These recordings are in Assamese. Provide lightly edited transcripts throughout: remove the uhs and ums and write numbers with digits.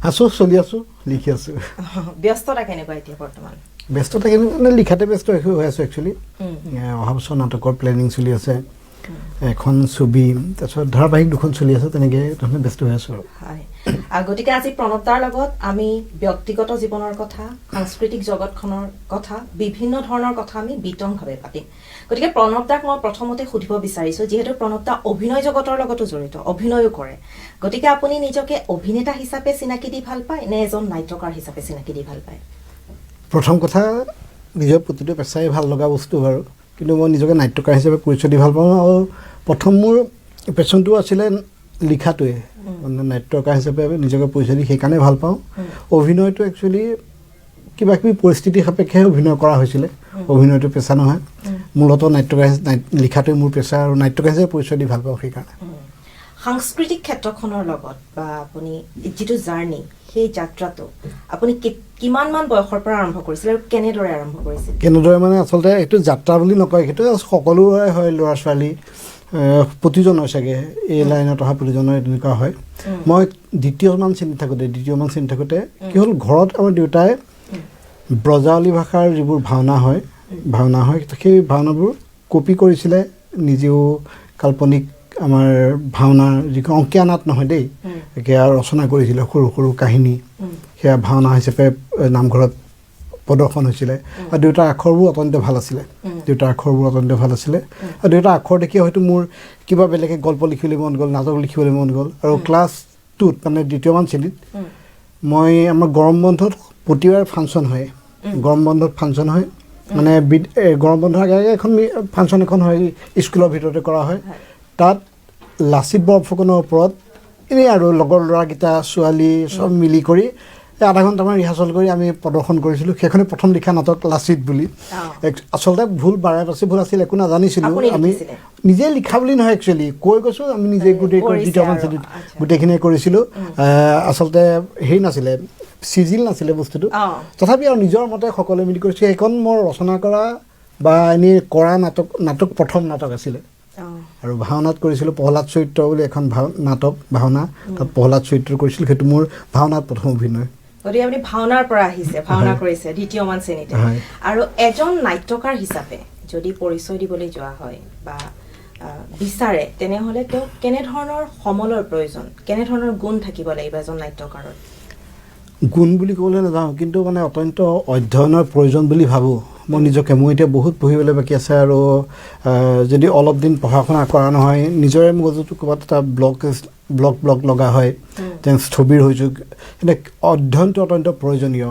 আছোঁ, চলি আছোঁ, লিখি আছোঁ। ব্যস্ততা কেনেকুৱা এতিয়া বৰ্তমান? ব্যস্ততা কেনেকুৱা মানে লিখাতে ব্যস্ত হৈ আছোঁ একচুৱেলি। অহা বছৰ নাটকৰ প্লেনিং চলি আছে, এখন ছবি, তাৰপিছত ধাৰাবাহিক দুখন চলি আছে, তেনেকৈ ধৰণে ব্যস্ত হৈ আছোঁ আৰু। হয়, গতিকে আজি প্ৰণৱ দাৰ লগত আমি ব্যক্তিগত জীৱনৰ কথা, সাংস্কৃতিক জগতখনৰ কথা, বিভিন্ন ধৰণৰ কথা আমি বিতংভাৱে পাতিম। গতিকে প্ৰণৱ দাক মই প্ৰথমতে সুধিব বিচাৰিছোঁ, যিহেতু প্ৰণৱ দা অভিনয় জগতৰ লগতো জড়িত, অভিনয়ো কৰে, গতিকে আপুনি নিজকে অভিনেতা হিচাপে চিনাকি দি ভাল পায় নে এজন নাট্যকাৰ হিচাপে চিনাকি দি ভাল পায়? প্ৰথম কথা, নিজৰ প্ৰতিটো পেচাই ভাল লগা বস্তু বাৰু, কিন্তু মই নিজকে নাট্যকাৰ হিচাপে পৰিচয় দি ভাল পাওঁ। আৰু প্ৰথম মোৰ পেচনটো আছিলে লিখাটোৱে, মানে নাট্যকাৰ হিচাপে নিজকে পৰিচয় দি সেইকাৰণে ভাল পাওঁ। অভিনয়টো একচুৱেলি কিবা কিবি পৰিস্থিতি সাপেক্ষেহে অভিনয় কৰা হৈছিলে, অভিনয়টো পেচা নহয়। মূলতঃ নাট্যকাৰ, লিখাটোৱে মোৰ পেচা আৰু নাট্যকাৰ হিচাপে পৰিচয় দি ভাল পাওঁ সেইকাৰণে। সাংস্কৃতিক ক্ষেত্ৰখনৰ লগত বা আপুনি যিটো জাৰ্ণি, সেই যাত্ৰাটো আপুনি কিমানমান বয়সৰ পৰা আৰম্ভ কৰিছিল আৰু কেনেদৰে আৰম্ভ কৰিছিল? কেনেদৰে মানে আচলতে এইটো যাত্ৰা বুলি নকয়, সেইটো সকলোৰে হয়, ল'ৰা ছোৱালী প্ৰতিজনৰ চাগে এই লাইনত অহা প্ৰতিজনৰ তেনেকুৱা হয়। মই দ্বিতীয়মান শ্ৰেণীত থাকোঁতে কি হ'ল, ঘৰত আমাৰ দেউতাই ব্ৰজাৱলী ভাষাৰ যিবোৰ ভাওনা হয়, সেই ভাওনাবোৰ কপি কৰিছিলে, নিজেও কাল্পনিক আমাৰ ভাওনাৰ যিখন অংকীয়া নাট নহয় দেই, সেয়া ৰচনা কৰিছিলে, সৰু সৰু কাহিনী, সেয়া ভাওনা হিচাপে নামঘৰত প্ৰদৰ্শন হৈছিলে। আৰু দেউতাৰ আখৰবোৰ অত্যন্ত ভাল আছিলে, দেউতাৰ আখৰবোৰ অত্যন্ত ভাল আছিলে। আৰু দেউতাৰ আখৰ দেখি হয়তো মোৰ কিবা বেলেগে গল্প লিখিবলৈ মন গ'ল, নাটক লিখিবলৈ মন গ'ল। আৰু ক্লাছ টুত, মানে দ্বিতীয়মান শ্ৰেণীত মই, আমাৰ গৰম বন্ধত প্ৰতিবাৰ ফাংচন হয়, গৰম বন্ধত ফাংচন হয়, মানে গৰম বন্ধৰ আগে আগে এখন ফাংচন এখন হয়, স্কুলৰ ভিতৰতে কৰা হয়। তাত লাচিত বৰফুকনৰ ওপৰত এনেই আৰু লগৰ ল'ৰাকেইটা, ছোৱালী চব মিলি কৰি এই আধা ঘণ্টামান ৰিহাৰ্চেল কৰি আমি প্ৰদৰ্শন কৰিছিলোঁ। সেইখনে প্ৰথম লিখা নাটক লাচিত বুলি। আচলতে ভুল, বাৰে পাছে ভুল আছিল, একো নাজানিছিলোঁ। আপুনি আমি লিখিছিলে? নিজে লিখা বুলি নহয়, একচুৱেলি কৈ গৈছোঁ, আমি নিজে গোটেই কৰিছে দ্বিতীয়মান আৰু, শ্ৰেণীত গোটেইখিনিয়ে কৰিছিলোঁ। আচলতে হেৰি নাছিলে, চিজিল নাছিলে বস্তুটো, তথাপি আৰু নিজৰ মতে সকলোৱে মিলি কৰিছোঁ। সেইখন মই ৰচনা কৰা বা এনেই কৰা নাটক প্ৰথম নাটক আছিলে। আৰু ভাওনাত কৰিছিলোঁ প্ৰহ্লাদ চৰিত্ৰ বুলি এখন নাটক, ভাওনা, তাত প্ৰহ্লাদ চৰিত্ৰ কৰিছিলোঁ, সেইটো মোৰ ভাওনাত প্ৰথম অভিনয়। গতিকে আপুনি ভাওনাৰ পৰা আহিছে, ভাওনা কৰিছে দ্বিতীয়মান শ্ৰেণীতে। হয়। আৰু এজন নাট্যকাৰ হিচাপে যদি পৰিচয় দিবলৈ যোৱা হয় বা বিচাৰে, তেনেহ'লে তেওঁক কেনেধৰণৰ সমলৰ প্ৰয়োজন, কেনেধৰণৰ গুণ থাকিব লাগিব এজন নাট্যকাৰৰ? গুণ বুলি ক'বলৈ নাযাওঁ, কিন্তু মানে অত্যন্ত অধ্যয়নৰ প্ৰয়োজন বুলি ভাবোঁ মই নিজকে। মোৰ এতিয়া বহুত পঢ়িবলৈ বাকী আছে আৰু যদি অলপ দিন পঢ়া শুনা কৰা নহয়, নিজৰে মগজুটো ক'ৰবাত এটা ব্লক ব্লক ব্লক লগা হয়, যেন স্থবিৰ হৈ যোগ। কিন্তু অধ্যয়নটো অত্যন্ত প্ৰয়োজনীয়।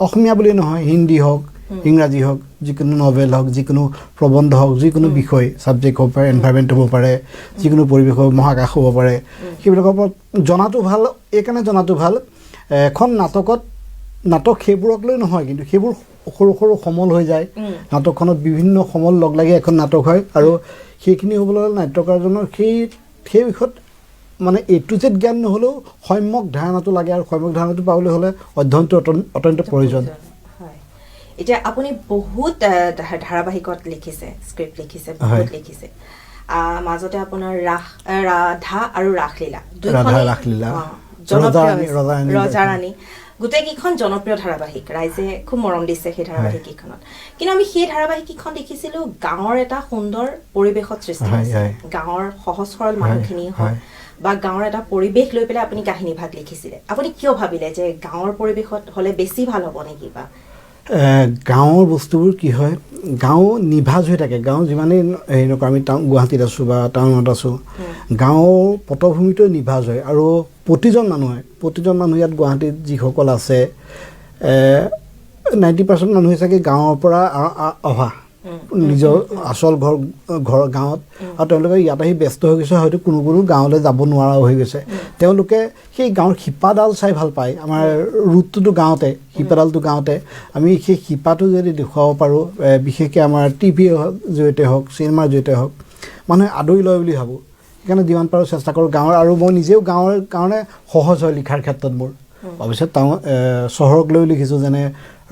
অসমীয়া বুলি নহয়, হিন্দী হওক, ইংৰাজী হওক, যিকোনো নভেল হওক, যিকোনো প্ৰবন্ধ হওক, যিকোনো বিষয় ছাবজেক্ট হ'ব পাৰে, এনভাইৰমেণ্ট হ'ব পাৰে, যিকোনো পৰিৱেশ হ'ব, মহাকাশ হ'ব পাৰে, সেইবিলাকৰ ওপৰত জনাটো ভাল। এইকাৰণে জনাটো ভাল, এখন নাটকত, নাটক সেইবোৰক লৈ নহয়, কিন্তু সেইবোৰ সৰু সৰু সমল হৈ যায়। নাটকখনত বিভিন্ন সমল লগ লাগি এখন নাটক হয়। আৰু সেইখিনি হ'বলৈ হ'লে নাট্যকাৰজনৰ সেই বিষয়ত মানে এ টু জেড জ্ঞান নহ'লেও সম্যক ধাৰণাটো লাগে, আৰু সম্যক ধাৰণাটো পাবলৈ হ'লে অধ্যয়নটো অত্যন্ত প্ৰয়োজন। হয়, এতিয়া আপুনি বহুত ধাৰাবাহিকত লিখিছে, স্ক্ৰিপ্ট লিখিছে, বহুত লিখিছে। মাজতে আপোনাৰ ৰাধা আৰু ৰাসলীলা ৰাধা ৰাসলীলা, জনপ্ৰিয় ৰজা ৰাণী, হৈছে। ৰজা ৰাণী, ৰজা ৰাণী, গোটেইকেইখন জনপ্ৰিয় ধাৰাবাহিক, ৰাইজে খুব মৰম দিছে সেই ধাৰাবাহিক কেইখনত। কিন্তু আমি সেই ধাৰাবাহিক কেইখন দেখিছিলো গাঁৱৰ এটা সুন্দৰ পৰিৱেশত সৃষ্টি হৈছে, গাঁৱৰ সহজ সৰল মানুহখিনি হওক বা গাঁৱৰ এটা পৰিৱেশ লৈ পেলাই আপুনি কাহিনী ভাগ লিখিছিলে। আপুনি কিয় ভাবিলে যে গাঁৱৰ পৰিৱেশত হ'লে বেছি ভাল হ'ব নেকি? বা গাঁৱৰ বস্তুবোৰ কি হয়, গাঁও নিভাঁজ হৈ থাকে। গাঁও যিমানেই হেৰি নকৰোঁ, আমি টাউন গুৱাহাটীত আছোঁ বা টাউনত আছোঁ, গাঁৱৰ পটভূমিটোৱে নিভাঁজ হয়। আৰু প্ৰতিজন মানুহ ইয়াত গুৱাহাটীত যিসকল আছে, 90% মানুহে চাগে গাঁৱৰ পৰা অহা, নিজৰ আচল ঘৰ গাঁৱত, আৰু তেওঁলোকে ইয়াত আহি ব্যস্ত হৈ গৈছে, হয়তো কোনো কোনো গাঁৱলৈ যাব নোৱাৰাও হৈ গৈছে। তেওঁলোকে সেই গাঁৱৰ শিপাডাল চাই ভাল পায়। আমাৰ ৰুটটোতো গাঁৱতে, শিপাডালটো গাঁৱতে। আমি সেই শিপাটো যদি দেখুৱাব পাৰোঁ, বিশেষকৈ আমাৰ টিভিৰ জৰিয়তে হওক, চিনেমাৰ জৰিয়তে হওক, মানুহে আদৰি লয় বুলি ভাবোঁ। সেইকাৰণে যিমান পাৰোঁ চেষ্টা কৰোঁ গাঁৱৰ, আৰু মই নিজেও গাঁৱৰ কাৰণে সহজ হয় লিখাৰ ক্ষেত্ৰত মোৰ। অৱশ্যে চহৰক লৈও লিখিছোঁ, যেনে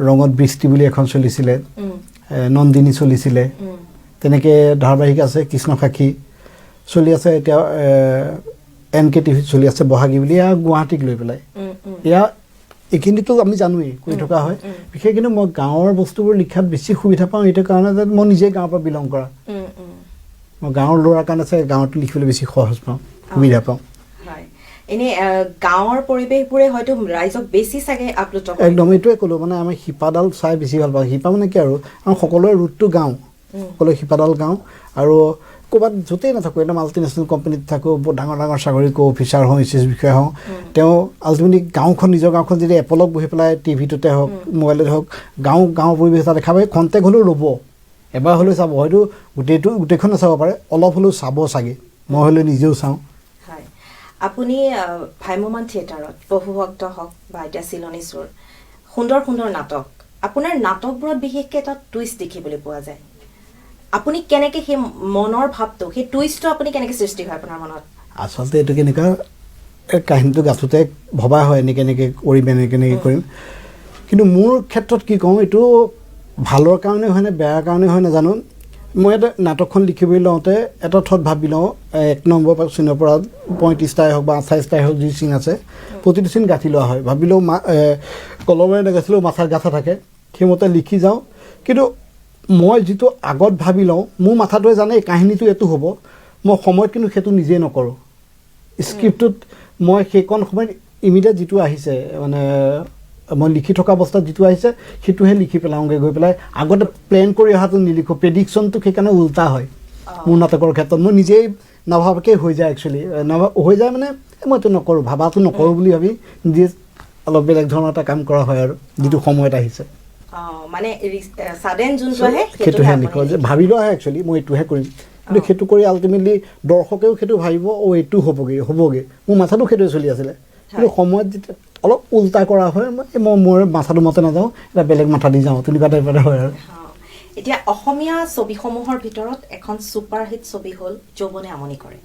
ৰঙত বৃষ্টি বুলি এখন চলিছিলে, নন্দিনী চলিছিলে, তেনেকৈ ধাৰাবাহিক আছে, কৃষ্ণ সাক্ষী চলি আছে এতিয়া, এন কে টিভিত চলি আছে বহাগী বুলি, এয়া গুৱাহাটীক লৈ পেলাই। এয়া এইখিনিতো আমি জানোৱেই, কৰি থকা হয়। বিশেষ কিন্তু মই গাঁৱৰ বস্তুবোৰ লিখাত বেছি সুবিধা পাওঁ এইটো কাৰণে যে মই নিজে গাঁৱৰ পৰা বিলং কৰা। মই গাঁৱৰ ল'ৰাৰ কাৰণে চাগে গাঁৱত লিখিবলৈ বেছি সহজ পাওঁ, সুবিধা পাওঁ। হয়, এনেই গাঁৱৰ পৰিৱেশবোৰে হয়তো ৰাইজক বেছি চাগে আপ্লুত কৰে। একদম, এইটোৱে ক'লোঁ, মানে আমি শিপাডাল চাই বেছি ভাল পাওঁ। শিপা মানে কি আৰু, আমাৰ সকলোৰে ৰুটটো গাঁও, সকলোৰে শিপাডাল গাঁও। আৰু ক'ৰবাত য'তেই নাথাকোঁ, এটা মাল্টিনেশ্যনেল কোম্পানীত থাকোঁ, বহুত ডাঙৰ ডাঙৰ চাকৰি কৰোঁ, অফিচাৰ হওঁ, এছ এছ বিষয়া হওঁ, তেওঁ আল্টিমেটলি গাঁওখন, নিজৰ গাঁওখন যদি এপলক বহি পেলাই টিভিটোতে হওক, মোবাইলতে হওক, গাঁৱৰ পৰিৱেশ এটা দেখা পায়, খন্তেক হ'লেও ৰ'ব, এবাৰ হ'লেও চাব, হয়তো গোটেইখন নাচাব পাৰে, অলপ হ'লেও চাব চাগে। মই হ'লেও নিজেও চাওঁ। হয়, আপুনি ভ্ৰাম্যমাণ থিয়েটাৰত প্ৰভুভক্ত হওক বা এতিয়া চিলনী চোৰ, সুন্দৰ সুন্দৰ নাটক, আপোনাৰ নাটকবোৰত বিশেষকৈ এটা টুইষ্ট দেখিবলৈ পোৱা যায়। আপুনি কেনেকৈ সেই মনৰ ভাৱটো, সেই টুইষ্টটো আপুনি কেনেকৈ সৃষ্টি হয় আপোনাৰ মনত? আচলতে এইটো কেনেকুৱা, এই কাহিনীটো গাঁঠোতে ভবা হয় এনেকৈ এনেকৈ কৰিম, এনেকৈ এনেকৈ কৰিম। কিন্তু মোৰ ক্ষেত্ৰত কি কওঁ, এইটো ভালৰ কাৰণে হয় নে বেয়াৰ কাৰণে হয় নাজানো। মই এটা নাটকখন লিখিবলৈ লওঁতে এটা থট ভাবি লওঁ, 1 নম্বৰ চিনৰ পৰা 35টাই হওক বা 28টাই হওক, যি চিন আছে প্ৰতিটো চিন গাঁঠি লোৱা হয়। ভাবি লওঁ কলমেৰে নাগাঁঠিলেও মাথাত গাঁঠা থাকে, সেইমতে লিখি যাওঁ। কিন্তু মই যিটো আগত ভাবি লওঁ, মোৰ মাথাটোৱে জানে এই কাহিনীটো এইটো হ'ব, মই সময়ত কিন্তু সেইটো নিজেই নকৰোঁ। স্ক্ৰিপ্টটোত মই সেইকণ সময়ত ইমিডিয়েট যিটো আহিছে, মানে মই লিখি থকা অৱস্থাত যিটো আহিছে সেইটোহে লিখি পেলাওঁগৈ গৈ পেলাই, আগতে প্লেন কৰি অহাটো নিলিখোঁ। প্ৰেডিকশ্যনটো সেইকাৰণে উল্টা হয় মোৰ নাটকৰ ক্ষেত্ৰত, মই নিজেই নাভাবাকৈ হৈ যায় একচুৱেলি, হৈ যায় মানে মই এইটো নকৰোঁ, ভাবাটো নকৰোঁ বুলি ভাবি নিজে অলপ বেলেগ ধৰণৰ এটা কাম কৰা হয় আৰু যিটো সময়ত আহিছে। মানে ছাডেন যোনটো আহে, সেইটোহে লিখোঁ, যে ভাবি লোৱা হয় একচুৱেলি মই এইটোহে কৰিম, কিন্তু সেইটো কৰি আল্টিমেটলি দৰ্শকেও সেইটো ভাবিব, অ' এইটো হ'বগৈ, মোৰ মাথাটো সেইটোৱে চলি আছিলে। কিন্তু সময়ত যেতিয়া অলপ উল্টা কৰা হয়, মই মোৰ মাথাটো মতে নাযাওঁ, এটা বেলেগ মাথা দি যাওঁ, তেনেকুৱা টাইপৰ হয় আৰু। এতিয়া অসমীয়া ছবিসমূহৰ ভিতৰত এখন ছুপাৰহিট ছবি হ'ল যৌৱনে আমনি কৰে।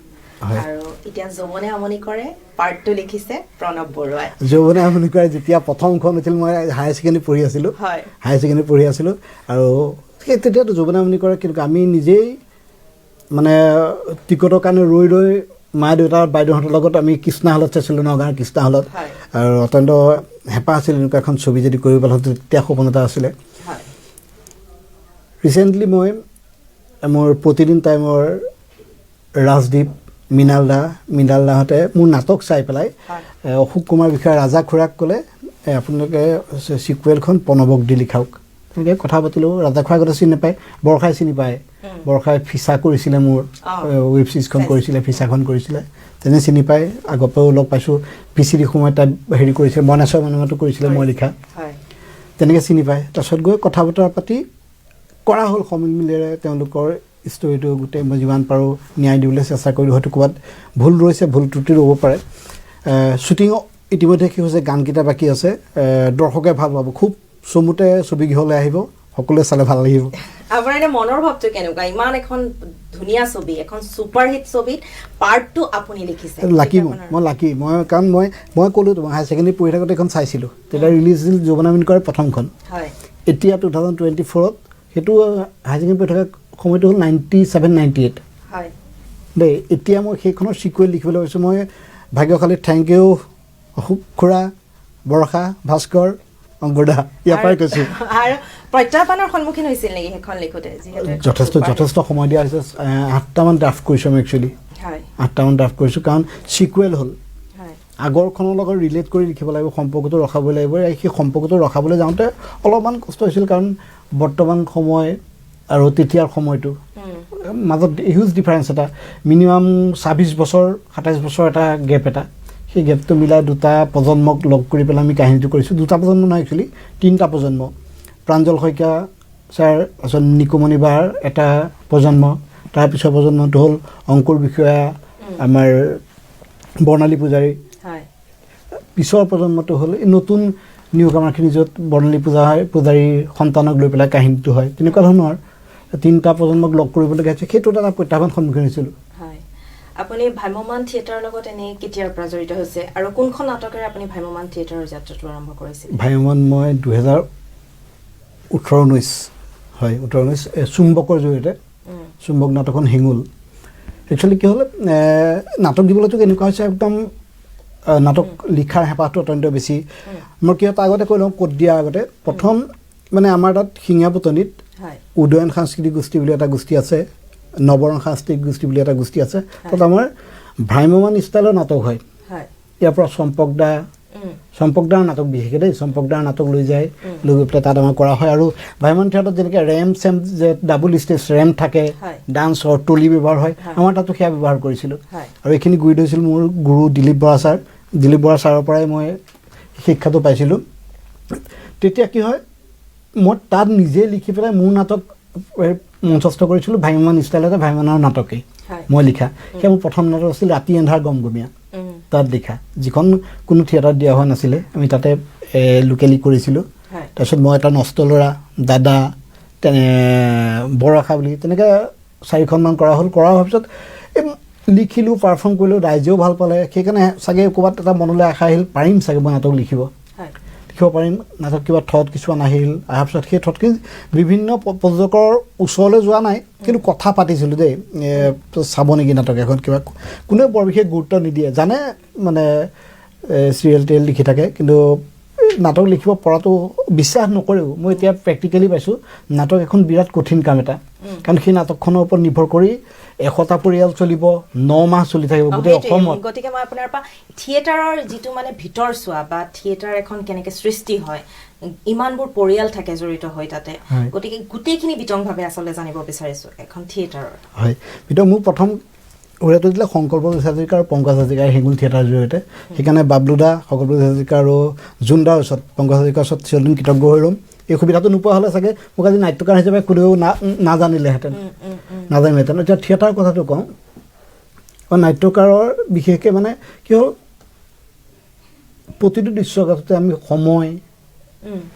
আৰু এতিয়া যৌৱনে আমনি কৰে পাৰ্টটো লিখিছে প্ৰণৱ বৰুৱাই। যৌৱনে আমনি কৰে যেতিয়া প্ৰথমখন হৈছিল, মই হায়াৰ ছেকেণ্ডেৰী পঢ়ি আছিলোঁ, হায়াৰ ছেকেণ্ডেৰী পঢ়ি আছিলোঁ আৰু সেই তেতিয়াতো যৌৱনে আমনি কৰে, কিন্তু আমি নিজেই মানে টিকটৰ কাৰণে ৰৈ ৰৈ মা দেউতা বাইদেউহঁতৰ লগত আমি কৃষ্ণা হলত চাইছিলোঁ, নগাঁৱৰ কৃষ্ণা হলত। আৰু অত্যন্ত হেঁপাহ আছিল এনেকুৱা এখন ছবি যদি কৰিব পালোঁ, তেতিয়া সপোন এটা আছিলে। ৰিচেণ্টলি মই মোৰ প্ৰতিদিন টাইমৰ ৰাজদ্বীপ, মৃণাল দা, মৃণাল দাহঁতে মোৰ নাটক চাই পেলাই অশোক কুমাৰ বিষয়া ৰাজা খুৰাক ক'লে, আপোনালোকে চিকুৱেলখন প্ৰণৱক দি লিখাওক। তেনেকৈ কথা পাতিলোঁ, ৰাজা খুৰাক আগতে চিনি নাপায়, বৰ্ষাই চিনি পায়, বৰ্ষাই ফিচা কৰিছিলে, মোৰ ৱেব ছিৰিজখন কৰিছিলে, ফিচাখন কৰিছিলে, তেনে চিনি পায়। আগৰ পৰাও লগ পাইছোঁ, পি চি ডি সময়ত তাই হেৰি কৰিছিলে, মনেশ্বৰ মনোমাতো কৰিছিলে মই লিখা, তেনেকৈ চিনি পায়। তাৰপিছত গৈ কথা বতৰা পাতি কৰা হ'ল সমিলমিলেৰে, তেওঁলোকৰ ষ্টৰিটো গোটেই মই যিমান পাৰোঁ ন্যায় দিবলৈ চেষ্টা কৰিলোঁ। হয়তো ক'ৰবাত ভুল ৰৈছে, ভুল ত্ৰুটি ৰ'ব পাৰে। শ্বুটিং ইতিমধ্যে কি হৈছে, গানকেইটা বাকী আছে, দৰ্শকে ভাল পাব, খুব চমুতে ছবিগৃহলৈ আহিব, সকলোৱে চালে ভাল লাগিব। আপোনাৰ এনে মনৰ ভাৱটো কেনেকুৱা, ইমান এখন ধুনীয়া ছবি, এখন ছুপাৰহিট ছবিত পাৰ্টটো আপুনি লিখিছে? লাকি মই, লাকি মই, কাৰণ মই ক'লোঁ তোমাৰ হায়াৰ ছেকেণ্ডেৰী পঢ়ি থাকোঁতে এখন চাইছিলোঁ, তেতিয়া ৰিলিজ হৈছিল যৌৱনে আমনি কৰে প্ৰথমখন। এতিয়া 2024ত সেইটো হায়াৰ ছেকেণ্ডেৰী পঢ়ি থকা সময়টো হ'ল 97, 98। দেই, এতিয়া মই সেইখনৰ চিকুৱেল লিখিবলৈ পাইছোঁ। মই ভাগ্যশালী, thank U Ashok খুৰা, বৰ্ষা, ভাস্কৰ, অংকুৰ দা, ইয়াৰ পৰাই কৈছোঁ। আৰু প্ৰত্যাহ্বানৰ সন্মুখীন হৈছিল নেকি সেইখন লিখোঁতে? যথেষ্ট সময় দিয়া হৈছে। 8টামান ড্ৰাফ্ট কৰিছোঁ আমি একচুৱেলি, 8টামান ড্ৰাফ্ট কৰিছোঁ, কাৰণ চিকুৱেল হ'ল, আগৰখনৰ লগত ৰিলেট কৰি লিখিব লাগিব, সম্পৰ্কটো ৰখাব লাগিব। সেই সম্পৰ্কটো ৰখাবলৈ যাওঁতে অলপমান কষ্ট হৈছিল, কাৰণ বৰ্তমান সময় আৰু তেতিয়াৰ সময়টো মাজত হিউজ ডিফাৰেঞ্চ এটা, মিনিমাম 26 বছৰ 27 বছৰ এটা গেপ এটা, সেই গেপটো মিলাই দুটা প্ৰজন্মক লগ কৰি পেলাই আমি কাহিনীটো কৰিছোঁ। দুটা প্ৰজন্ম নহয়, একচুৱেলি তিনিটা প্ৰজন্ম, প্ৰাঞ্জল শইকীয়া ছাৰ, তাৰপিছত নিকুমণি বাৰ এটা প্ৰজন্ম, তাৰপিছৰ প্ৰজন্মটো হ'ল অংকুৰ বিষয়া, আমাৰ বৰ্ণালী পূজাৰী, পিছৰ প্ৰজন্মটো হ'ল এই নতুন নিউ কামাৰখিনি, য'ত বৰ্ণালী পূজাৰীৰ সন্তানক লৈ পেলাই কাহিনীটো হয়। তেনেকুৱা ধৰণৰ তিনিটা প্ৰজন্মক লগ কৰিবলগীয়া হৈছে, সেইটো এটা প্ৰত্যাহ্বান সন্মুখীন হৈছিলোঁ। আপুনি ভ্ৰাম্যমাণ থিয়েটাৰৰ লগত এনেই কেতিয়াৰ পৰা জড়িত হৈছে আৰু কোনখন নাটকেৰে আপুনি ভ্ৰাম্যমাণ থিয়েটাৰৰ যাত্ৰাটো আৰম্ভ কৰিছিল? ভ্ৰাম্যমাণ মই 2018-19, হয় 18-19, চুম্বকৰ জৰিয়তে, চুম্বক নাটকখন হেঙুল। একচুৱেলি কি হ'ল, নাটক দিবলৈতো কেনেকুৱা হৈছে, একদম নাটক লিখাৰ হেঁপাহটো অত্যন্ত বেছি। মই কি হয়, তাৰ আগতে কৈ লওঁ, ক'ত দিয়া আগতে প্ৰথম মানে আমাৰ তাত শিঙিয়াপুতনিত উদয়ন সাংস্কৃতিক গোষ্ঠী বুলি এটা গোষ্ঠী আছে, নৱৰং সাংস্কৃতিক গোষ্ঠী বুলি এটা গোষ্ঠী আছে। তাত আমাৰ ভ্ৰাম্যমান ষ্টাইলৰ নাটক হয়। ইয়াৰ পৰা চম্পকদা, চম্পকদাৰ নাটক বিশেষকৈ দেই, চম্পকদাৰ নাটক লৈ যায়, লৈ গৈ পেলাই তাত আমাৰ কৰা হয়। আৰু ভ্ৰাম্যমান থিয়েটাৰত যেনেকৈ ৰেম চেম যে ডাবল ষ্টেজ ৰেম থাকে, ডান্সৰ টলি ব্যৱহাৰ হয়, আমাৰ তাতো সেয়া ব্যৱহাৰ কৰিছিলোঁ। আৰু এইখিনি গুৰি ধৰিছিল মোৰ গুৰু দিলীপ বৰা ছাৰ। দিলীপ বৰা ছাৰৰ পৰাই মই শিক্ষাটো পাইছিলোঁ। তেতিয়া কি হয়, মই তাত নিজে লিখি পেলাই মোৰ নাটক মঞ্চস্থ কৰিছিলোঁ, ভ্ৰাম্যমান ষ্টাইলতে, ভ্ৰাম্যমানৰ নাটকেই মই লিখা। সেয়া মোৰ প্ৰথম নাটক আছিল ৰাতি এন্ধাৰ গমগমীয়া, তাত লিখা, যিখন কোনো থিয়েটাৰত দিয়া হোৱা নাছিলে, আমি তাতে লোকেলি কৰিছিলোঁ। তাৰপিছত মই এটা নষ্ট ল'ৰা, দাদা, তেনে বৰষা বুলি তেনেকৈ 4খনমান কৰা হ'ল। কৰা হোৱাৰ পিছত এই লিখিলোঁ, পাৰফৰ্ম কৰিলোঁ, ৰাইজেও ভাল পালে। সেইকাৰণে চাগে ক'ৰবাত এটা মনলৈ আশা আহিল, পাৰিম চাগে মই নাটক লিখিব, লিখিব পাৰিম। নাটক কিবা থট কিছুমান আহিল। অহাৰ পিছত সেই থটখিনি বিভিন্ন প্ৰযোজকৰ ওচৰলৈ যোৱা নাই, কিন্তু কথা পাতিছিলোঁ দেই, চাব নেকি নাটক এখন কিবা। কোনেও বৰ বিশেষ গুৰুত্ব নিদিয়ে, জানে মানে চিৰিয়েল টিৰিয়েল লিখি থাকে, কিন্তু নাটক লিখিব পৰাটো বিশ্বাস নকৰেও। মই এতিয়া প্ৰেক্টিকেলি পাইছোঁ, নাটক এখন বিৰাট কঠিন কাম এটা, কাৰণ সেই নাটকখনৰ ওপৰত নিৰ্ভৰ কৰি 100টা পৰিয়াল চলিব, 9 মাহ চলি থাকিব গোটেই অসমত। গতিকে মই আপোনাৰ পৰা থিয়েটাৰৰ যিটো মানে ভিতৰ চোৱা বা থিয়েটাৰ এখন কেনেকৈ সৃষ্টি হয়, ইমানবোৰ পৰিয়াল থাকে জড়িত হৈ তাতে, গতিকে গোটেইখিনি বিতংভাৱে আচলতে জানিব বিচাৰিছোঁ এখন থিয়েটাৰৰ। হয়, ভিতৰত মোৰ প্ৰথম উৰাটো দিলে সংকল্প হাজৰিকা আৰু পংকজ হাজৰিকাৰ হেঙুল থিয়েটাৰৰ জৰিয়তে। সেইকাৰণে বাবলুদা, সংকল্প হাজৰিকা আৰু জোনদাৰ ওচৰত, পংকজ হাজৰিকাৰ ওচৰত চিৰদিন কৃতজ্ঞ হৈ ৰ'ম। এই সুবিধাটো নোপোৱা হ'লে চাগে মোক আজি নাট্যকাৰ হিচাপে কোনেও নাজানিলেহেঁতেন, নাজানিলেহেঁতেন। এতিয়া থিয়েটাৰৰ কথাটো কওঁ, নাট্যকাৰৰ বিশেষকৈ মানে কি হ'ল, প্ৰতিটো দৃশ্যতে আমি সময়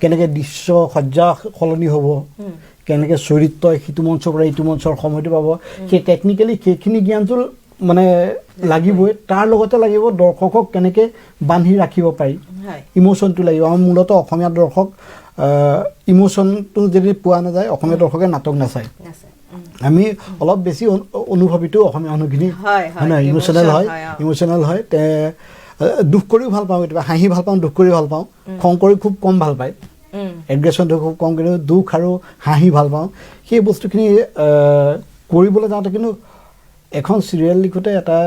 কেনেকৈ দৃশ্য সজ্জা সলনি হ'ব, কেনেকৈ চৰিত্ৰই সিটো মঞ্চৰ পৰা ইটো মঞ্চৰ সময়টো পাব, সেই টেকনিকেলি সেইখিনি জ্ঞানটো মানে লাগিবই। তাৰ লগতে লাগিব দৰ্শকক কেনেকৈ বান্ধি ৰাখিব পাৰি, ইম'শ্যনটো লাগিব। আমাৰ মূলতঃ অসমীয়া দৰ্শক ইম'শ্যনটো যদি পোৱা নাযায়, অসমীয়া দৰ্শকে নাটক নাচায়। আমি অলপ বেছি অনুভৱীটো অসমীয়া মানুহখিনি, হয় নহয়, ইম'শ্যনেল হয়, ইম'শ্যনেল হয়। দুখ কৰিও ভাল পাওঁ, কেতিয়াবা হাঁহি ভাল পাওঁ, দুখ কৰি ভাল পাওঁ, খং কৰি খুব কম ভাল পায়, এগ্ৰেশ্যনটো খুব কম, কিন্তু দুখ আৰু হাঁহি ভাল পাওঁ। সেই বস্তুখিনি কৰিবলৈ যাওঁতে কিন্তু এখন চিৰিয়েল লিখোঁতে এটা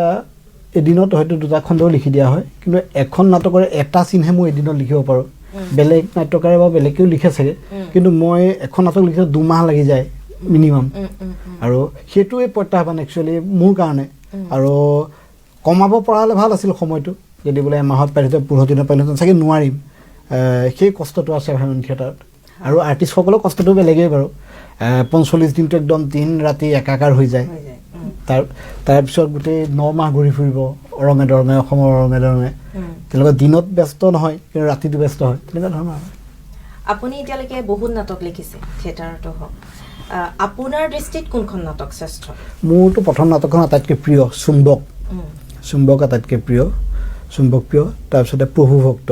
এদিনত হয়তো 2টা খণ্ডও লিখি দিয়া হয়, কিন্তু এখন নাটকৰে এটা চিনহে মই এদিনত লিখিব পাৰোঁ। বেলেগ নাট্যকাৰে বা বেলেগেও লিখে চাগে, কিন্তু মই এখন নাটক লিখিলে 2 মাহ লাগি যায় মিনিমাম। আৰু সেইটোৱে প্ৰত্যাহ্বান একচুৱেলি মোৰ কাৰণে। আৰু কমাব পৰা হ'লে ভাল আছিল সময়টো, যদি বোলে এমাহত পাৰিলোহেঁতেন, 15 দিনত পাৰিলোহেঁতেন, চাগে নোৱাৰিম। সেই কষ্টটো আছে ভ্ৰাম্যমাণ থিয়েটাৰত। আৰু আৰ্টিষ্টসকলৰ কষ্টটো বেলেগেই বাৰু, 45 দিনটো একদম দিন ৰাতি একাকাৰ হৈ যায়। তাৰপিছত গোটেই 9 মাহ ঘূৰি ফুৰিব অৰঙে দৰঙে, অসমৰ অৰঙে দৰঙে। তেওঁলোকে দিনত ব্যস্ত নহয়, কিন্তু ৰাতিটো ব্যস্ত হয়, তেনেকুৱা ধৰণৰ। আপুনি এতিয়ালৈকে বহুত নাটক লিখিছে, থিয়েটাৰতো হওক, আপোনাৰ দৃষ্টিত কোনখন নাটক শ্ৰেষ্ঠ? মোৰতো প্ৰথম নাটকখন আটাইতকৈ প্ৰিয় চুম্বক, চুম্বক আটাইতকৈ প্ৰিয়, চুম্বক প্ৰিয়। তাৰপিছতে প্ৰভু ভক্ত,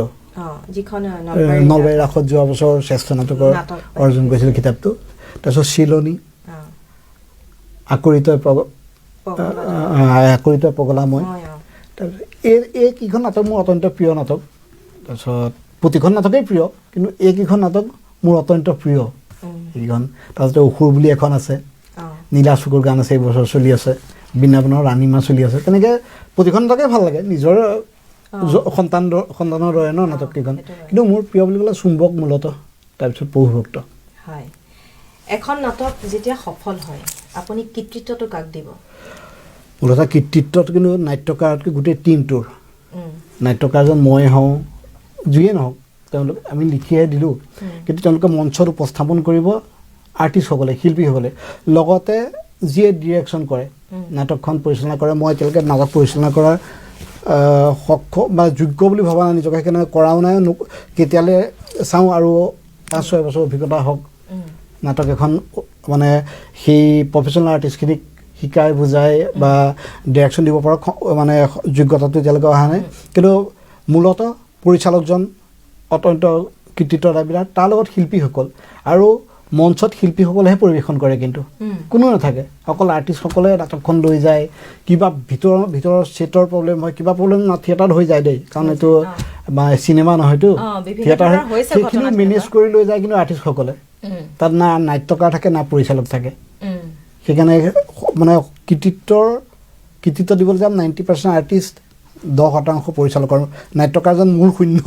যিখন নলবাৰী ৰাসত যোৱা বছৰ শ্ৰেষ্ঠ নাটকৰ অৰ্জন কৰিছিল কিতাপটো। তাৰপিছত চিলনী, আকৰিত পগলা মই। তাৰপিছত এইকেইখন নাটক মোৰ অত্যন্ত প্ৰিয় নাটক। তাৰপিছত প্ৰতিখন নাটকেই প্ৰিয়, কিন্তু এইকেইখন নাটক মোৰ অত্যন্ত প্ৰিয় এইকেইখন। তাৰপিছতে অসুৰ বুলি এখন আছে, নীলা চকুৰ গান আছে, এইবছৰ চলি আছে, বৃন্দাবনৰ ৰাণীমা চলি আছে। তেনেকৈ প্ৰতিখন নাটকেই ভাল লাগে, নিজৰ সন্তানৰ দৰে ন নাটককেইখন। কিন্তু মোৰ প্ৰিয় বুলি ক'লে চুম্বক মূলতঃ, তাৰপিছত প্ৰভুভক্ত। হয়, এখন নাটক যেতিয়া সফল হয়, আপুনি কৃতিত্বটো কাক দিব? মূলতঃ কৃতিত্বটো কিন্তু নাট্যকাৰতকৈ গোটেই টীমটোৰ। নাট্যকাৰজন মই হওঁ, যিয়ে নহওক, তেওঁলোক আমি লিখিহে দিলোঁ, কিন্তু তেওঁলোকে মঞ্চত উপস্থাপন কৰিব আৰ্টিষ্টসকলে, শিল্পীসকলে, লগতে যিয়ে ডিৰেকশ্যন কৰে, নাটকখন পৰিচালনা কৰে। মই এতিয়ালৈকে নাটক পৰিচালনা কৰাৰ সক্ষম বা যোগ্য বুলি ভবা নাই নিজকে, সেইকাৰণে কৰাও নাই। কেতিয়ালৈ চাওঁ আৰু 5-6 বছৰ অভিজ্ঞতা হওক, নাটক এখন মানে সেই প্ৰফেচনেল আৰ্টিষ্টখিনিক শিকাই বুজাই বা ডিৰেকশ্যন দিব পৰা মানে যোগ্যতাটো এতিয়ালৈকে অহা নাই। কিন্তু মূলতঃ পৰিচালকজন অত্যন্ত কৃতিত্ব দাবীদাৰ, তাৰ লগত শিল্পীসকল আৰু মঞ্চত শিল্পীসকলেহে পৰিৱেশন কৰে, কিন্তু কোনো নাথাকে, অকল আৰ্টিষ্টসকলে নাটকখন লৈ যায়। কিবা ভিতৰৰ ভিতৰৰ ছেটৰ প্ৰব্লেম হয়, কিবা প্ৰব্লেম না থিয়েটাৰত হৈ যায় দেই, কাৰণ এইটো বা চিনেমা নহয়তো, বিভিন্ন থিয়েটাৰ ধৰণৰ হৈছে সেইখিনিও ঘটনা মেনেজ তেনেকুৱা। কৰি লৈ যায়। কিন্তু আৰ্টিষ্টসকলে তাত না নাট্যকাৰ থাকে, না পৰিচালক থাকে। সেইকাৰণে মানে কৃতিত্ব দিবলৈ যাম 90% আৰ্টিষ্ট, 10% পৰিচালকৰ, নাট্যকাৰজন মূল শূন্য।